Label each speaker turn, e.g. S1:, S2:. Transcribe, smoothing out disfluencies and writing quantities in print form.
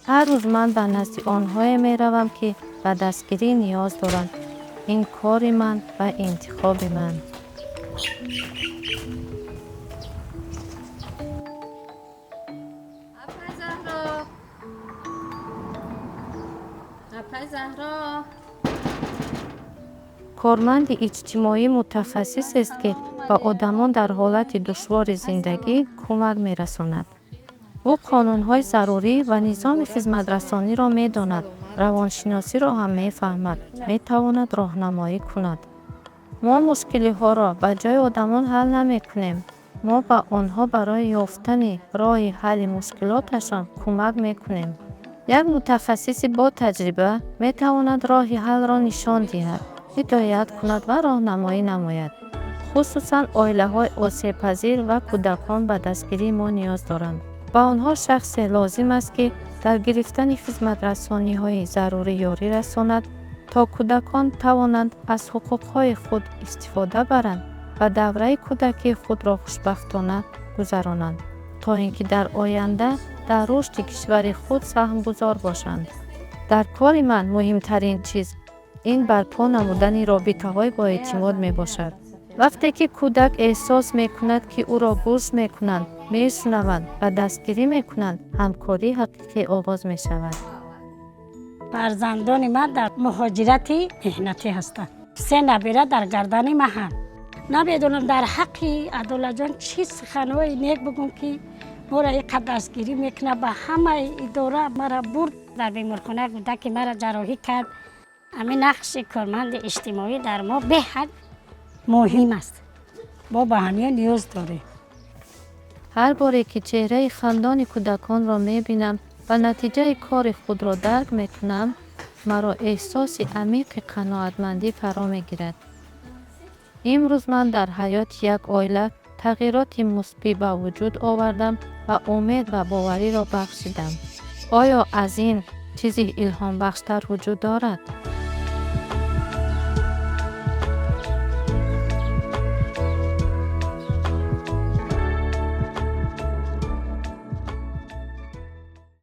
S1: Ҳар рӯз ман ба назди онҳое меравам, ки ба дастгирӣ ниёз доранд. Ин кори ман ва интихоби ман. Корманди иҷтимоӣ мутахассисест, ки ба одамон дар ҳолати душвори зиндагӣ кӯмак мерасонад. Ӯ қонунҳои зарурӣ ва низоми хизматрасониро медонад, равоншиносиро ҳам мефаҳмад, метавонад роҳнамоӣ кунад. Мо мушкилиҳоро ба ҷои одамон ҳал намекунем. Мо ба онҳо барои ёфтани роҳи ҳалли мушкилоташон кӯмак мекунем. Як мутахассиси ботаҷриба метавонад роҳи ҳаллро нишон диҳад, ҳидоят кунад ва роҳнамоӣ намояд. Хусусан оилаҳои осебпазир ва кӯдакон ба дастгирии мо ниёз доранд. Ба онҳо шахсе лозим аст, ки дар гирифтани хизматрасониҳои зарурӣ ёрӣ расонад, то кӯдакон тавонанд аз ҳуқуқҳои худ истифода баранд ва давраи кӯдакии худро хушбахтона гузаронанд, то ин ки дар оянда дар рушди кишвари худ саҳмгузор бошанд. Дар кори ман муҳимтарин чиз ин барпо намудани робитаҳои боэътимод мебошад. Вақте ки кӯдак эҳсос мекунад, ки ӯро гӯш мекунанд, мешунаванд ва дастгирӣ мекунанд, ҳамкории ҳақиқӣ оғоз мешавад.
S2: Фарзандони ман дар муҳоҷирати меҳнатӣ ҳастанд. Се набира дар гардани ман ҳам. Намедонам дар ҳаққи Адолатҷон чӣ суханҳои нек бигӯм, ки моро инқадр дастгирӣ мекунад. Ба ҳамаи идора мара бурд, дар беморхона кӯдаки мара ҷарроҳӣ кард. Ҳамин нақши корманди иҷтимоӣ дар мо беҳад муҳим аст. Мо ба ҳамин ниёз дорем.
S1: Ҳар боре ки чеҳраи хандони кӯдаконро мебинам ва натиҷаи кори худро дарк мекунам, маро эҳсоси амиқи қаноатмандӣ фаро мегирад. Имрӯз ман дар ҳаёти як оила тағйироти мусбӣ ба вуҷуд овардам ва умед ва бовариро бахшидам. Оё аз ин чизи илҳомбахштар вуҷуд дорад?